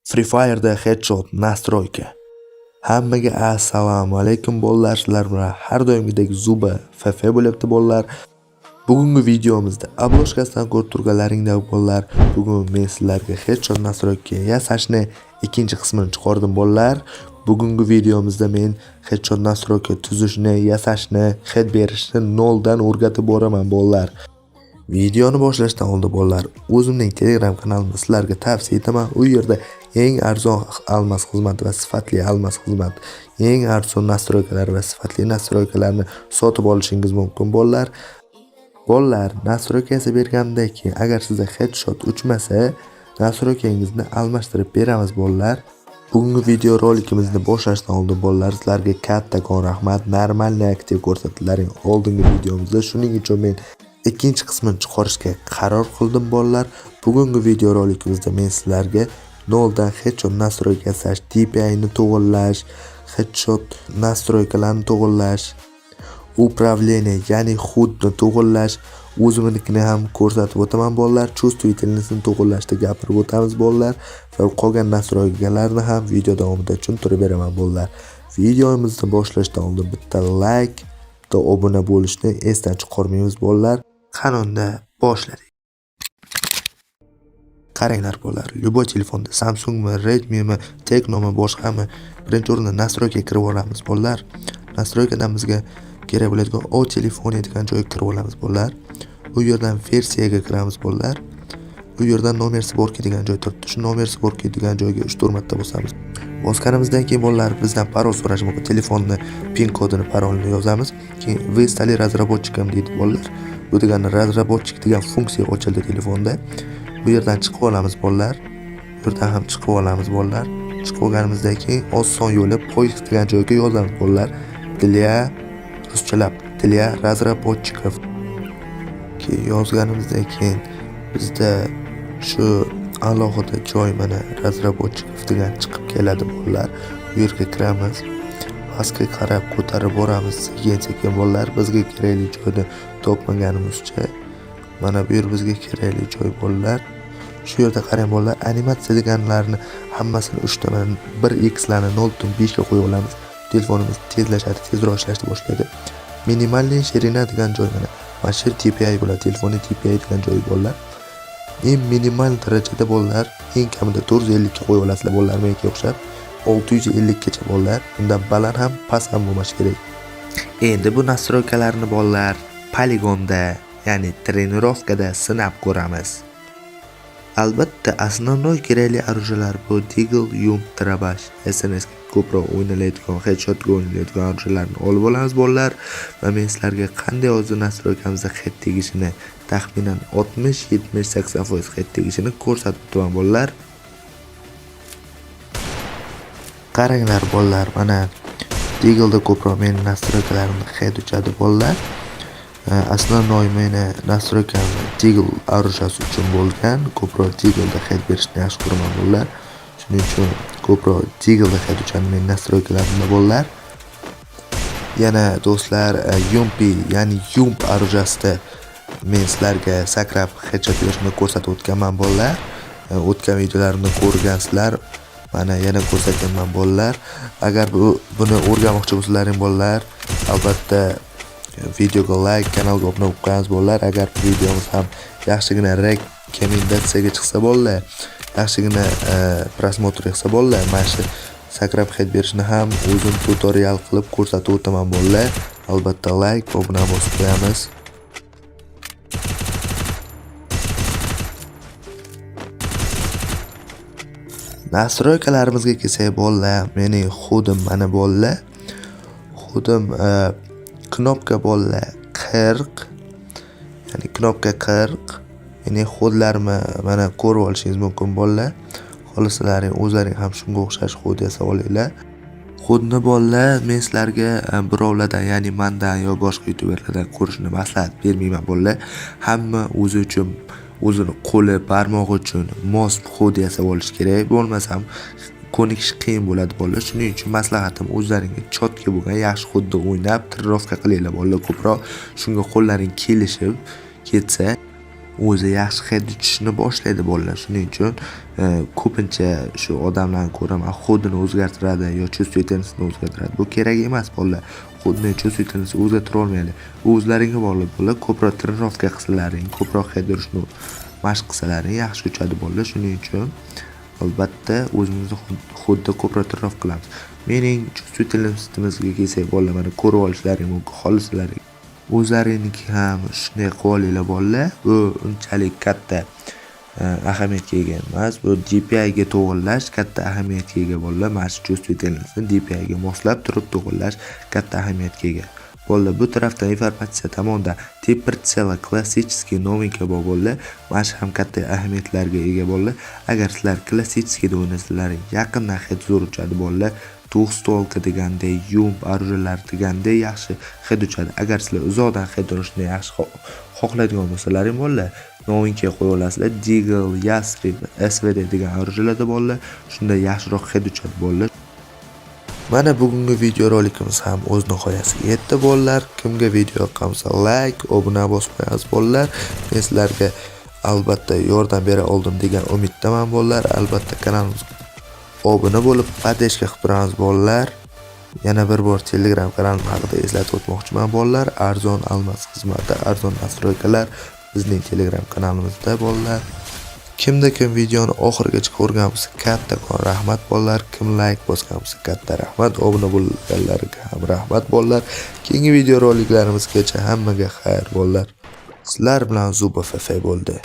Free Fire'da headshot настройка. Hammaga assalomu alaykum bolalar, sizlar bilan har doimgidek Zuba FF bo'lyapti bolalar. Bugungi videomizda обложка sidan ko'rib turganlaringdek bolalar, bugun men sizlarga headshot настройка yasashni ikkinchi qismini chiqardim bolalar. Bugungi videomizda men headshot настройка tuzishni, yasashni, head berishni noldan o'rgatib boraman bolalar. Videoni boshlashdan oldin bolalar, o'zimning Telegram kanalimni sizlarga tavsiya etaman. U yerda eng arzon almas xizmati va sifatli almas xizmat, eng arzon настройка lar va sifatli настройка larni sotib olishingiz mumkin bolalar. Bolalar, настройка yasab berganimdan keyin agar sizda headshot uchmasa, настройка ngizni almashtirib beramiz bolalar. Bugungi video rolikimizni boshlashdan oldin bolalar, sizlarga kattakon rahmat. Нормальный aktiv ko'rsatdilaring oldingi videomizda. Shuning uchun men ikkinchi qismini chiqarishga qaror qildim bolalar. Bugungi video rolikimizda men sizlarga noldan headshot настройка yasash, DPI ni to'g'irlash, headshot настройка larni to'g'irlash, управление, ya'ni HUD ni to'g'irlash, o'zimnikini ham ko'rsatib o'taman bolalar. Чувствительность ni to'g'irlashda gapirib o'tamiz bolalar va qolgan настройка larni ham video davomida tushuntirib beraman bolalar. Videomizni boshlashdan oldin bitta like, bitta obuna bo'lishni esdan chiqarmaymiz bolalar. Qani unda boshladik. Qaranglar bolalar, любой telefonda Samsungmi, Redmi'mi, Tecnomi, boshqami, birinchi o'rinda настройка ga kirib olamiz bolalar. Настройка dan bizga kerak bo'ladigan "О телефоне" degan joyga kirib olamiz bolalar. U yerdan versiyaga kiramiz bolalar. U yerdan "Номер сборки" degan joy turibdi. Shu "Номер сборки" degan joyga 3-4 marta bosamiz. Bosganimizdan keyin bolalar, bizdan parol so'rashi mumkin. Telefonni pin kodini, parolini yozamiz. Keyin "Вы стали разработчиком" deydi bolalar. Bu degani "Разработчик" degan funksiya ochildi telefonda. Bu yerdan chiqib olamiz bolalar. Bu yerdan ham chiqib olamiz bolalar. Chiqib olganimizdan keyin oson yo'li "Поиск" degan joyga yozamiz bolalar. Для, ruschalab "для разработчиков". Keyin yozganimizdan keyin bizda shu alohida joy, mana, "Разработчиков" degan chiqib keladi bolalar. Bu yerga kiramiz. Pastga qarab ko'tarib boramiz sekin sekin bolalar, bizga kerakli joyni topmaganimizcha. Mana bu yer bizga kerakli joy bolalar. Shu yerda qarang bolalar, animatsiya deganlarni hammasini 3 ta, mana, 1 x larni 0.5 ga qo'yib olamiz. Telefonimiz tezlashadi, tezroq ishlashni boshlaydi. Минимальный ширина degan joy, mana shu yer DPI bo'ladi, telefonni DPI degan joyi bolalar. Eng minimal darajada bolalar, eng kamida 450 ga qo'yib olasizlar bolalar, menga o'xshab 650 gacha bolalar. Undan baland ham, past ham bo'lmashi kerak. Endi bu настройка larni bolalar poligonda, ya'ni тренировка da sinab ko'ramiz. Albatta, основной kerakli оружия lar bu Deagle, UMP, Дробаш, SNS ko'proq o'ynaladigan, headshotga o'ynaladigan оружия larni olib olamiz bolalar va men sizlarga qanday hozir настройка mizda head tegishini, taxminan 60, 70, 80% head tegishini ko'rsatib o'taman bolalar. Qaranglar bolalar, mana, Deagle'da ko'proq meni настройка larimda head uchadi bolalar. Основной meni настройка m Deagle оружия si uchun bo'lgan. Ko'proq Deagle'da head berishni yaxshi ko'raman bolalar. Shuning uchun ko'proq Deagle'da head uchadi meni настройка larimda bolalar. Yana do'stlar, UMP, ya'ni UMP оружия sida men sizlarga sakrab headshot berishni ko'rsatib o'tganman bolalar. O'tgan videolarimni ko'rgansizlar. Mana, yana ko'rsatyapman bolalar. Agar buni o'rganmoqchi bo'lsalaring bolalar, albatta videoga like, kanalga obuna bo'lib qo'yamiz bolalar. Agar videomiz ham yaxshigina rekomendatsiyaga chiqsa bolalar, yaxshigina просмотр qilsa bolalar, mana shu sakrab head berishni ham o'zim tutorial qilib ko'rsatib o'taman bolalar. Albatta like, obuna bosib qo'yamiz. Настройка larimizga kelsak bolalar, mening HUD im mana bolalar. HUD im knopka bolalar 40, ya'ni knopka 40. Mening HUD larimni mana ko'rib olishingiz mumkin bolalar. Xohlasalaring o'zlaring ham shunga o'xshash HUD yasab olinglar. HUD ni bolalar, men sizlarga birovlardan, ya'ni mandan yo boshqa youtuberlardan ko'rishni maslahat bermayman bolalar. Hamma o'zi uchun, o'zini qo'li, barmog'i uchun mos HUD yasab olish kerak. Bo'lmasam ko'nikish qiyin bo'ladi bolalar. Shuning uchun maslahatim, o'zlaringga чётко bo'lgan yaxshi HUD ni o'ynab, тренировка qilinglar bolalar ko'proq. Shunga qo'llaring kelishib ketsa, O'zi yaxshi хед uchishni boshlaydi, bolalar. Shuning uchun ko'pincha shu odamlarni ko'raman, ход ini o'zgartiradi yo чувствительность ni o'zgartiradi. Bu kerak emas, bolalar. Ход ni, чувствительность o'zgartira olmaydi. Bu o'zlaringga bog'liq, bolalar. Ko'proq тренировка qilsalaring, ko'proq хед urishni mashq qilsalaring, yaxshi uchadi, bolalar. Shuning uchun albatta o'zimizni ход da ko'proq тренировка qilamiz. Mening чувствительность imizga kelsak, bolalar, mana ko'rib olishlaring mumkin. Xohlasalar, o'zlaringniki ham shunday qilib olinglar, bolalar. Bu unchalik katta ahamiyatga ega emas. Bu DPIga to'g'irlash katta ahamiyatga ega, bolalar. Mana shu чувствительность ni DPIga moslab turib to'g'irlash katta ahamiyatga ega, bolalar. Bu tarafdan informatsiya tomonda тип прицела, классический, новинка bor, bolalar. Mana shu ham katta ahamiyatlarga ega, bolalar. Agar sizlar классический da o'ynasalaring, yaqindan хед zo'r uchadi, bolalar. Двухстволка deganday, UMP оружия lar deganday yaxshi хед uchadi. Agar sizlar uzoqdan хед urishni yaxshi xohlaydigan bo'lsalaring, bolalar, новинка qo'ya olasizlar. Deagle, Ястреб, SVD degan оружия larda, bolalar, shunda yaxshiroq хед uchadi, bolalar. Mana bugungi videorolikimiz ham o'z nihoyasiga yetdi, bolalar. Kimga video yoqqan bo'lsa, layk, obuna bosib qo'yamiz, bolalar. Men sizlarga albatta yordam bera oldim degan umiddaman, bolalar. Albatta kanalimizga obuna bo'lib, поддержка qilib turamiz, bolalar. Yana bir bor Telegram kanalim haqida eslatib o'tmoqchiman, bolalar. Arzon almas xizmati, arzon настройка lar bizning Telegram kanalimizda, bolalar. Kimda kim videoni oxirigacha ko'rgan bo'lsa, kattakon rahmat, bolalar. Kim layk bosgan bo'lsa, katta rahmat. Obuna bo'lganlarga ham rahmat, bolalar. Keyingi videoroliklarimizgacha hammaga xayr, bolalar. Sizlar bilan Zuba FF bo'ldi.